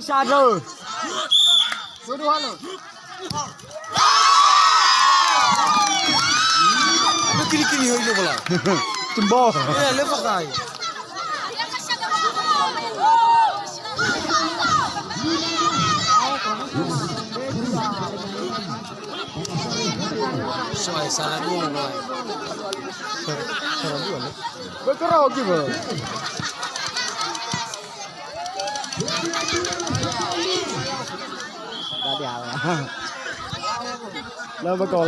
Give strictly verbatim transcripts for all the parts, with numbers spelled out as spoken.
Satu. Sudah halo. Lu kini-kini hoi lu bola. Timbo. Ya, lepas kai. Soal salah dulu, Bang. Betul gitu. Tadi awal. Lah, betul.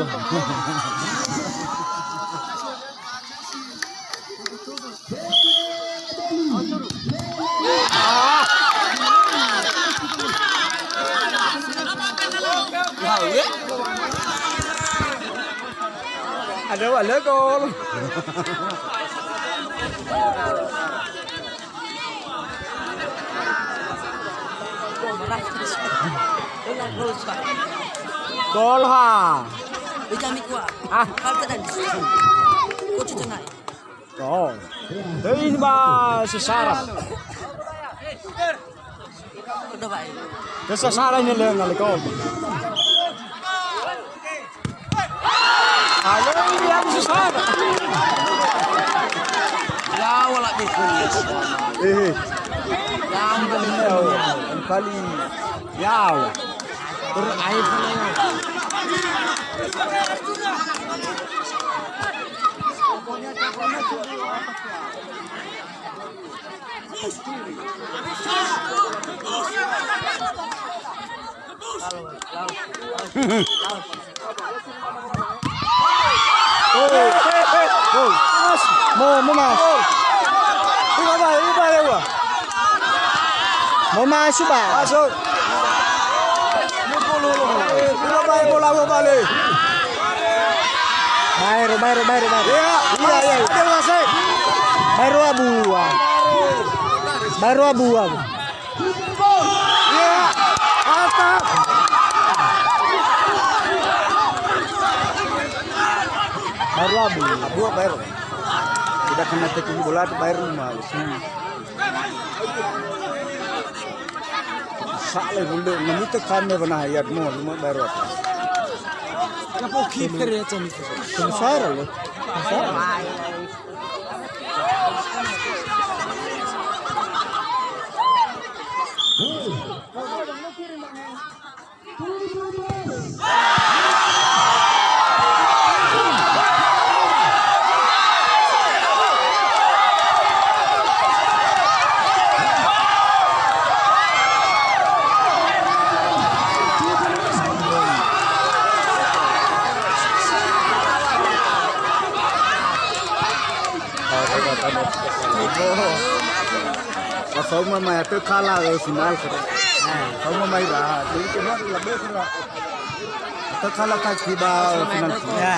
Ada wala gol. Gol ha. Ah. Oh. Dai ini ba sesara. Ke sesara ini le ngalekol. Ayo, ini yang susah. Yawa la betul. Eh. Yawa. Kali. Yawa. Terakhir. Mo, mo mas. Iba ba, iba ba, iba. Mo mas, iba. Masuk. Iba ba, iba, iba, iba. Baero, baero, baero, baero. Iya, iya, iya. Baero abua. Baero abua. Iya. Mantap. Baero abu. Abu apa, Baero? Tidak kena tekan bola tuh, Baero mah. Sa'le hulö, na mitö kami wa naha ya'at mo, luma Baero apa? Ya, po kiper ya, Cam. Sengsara, loh. Sengsara. Ba faoma mai atö kala, ö, final kere. Faoma mai ba, jadi kena la be kere. Atö kala ka tiba, ö, final. Ya.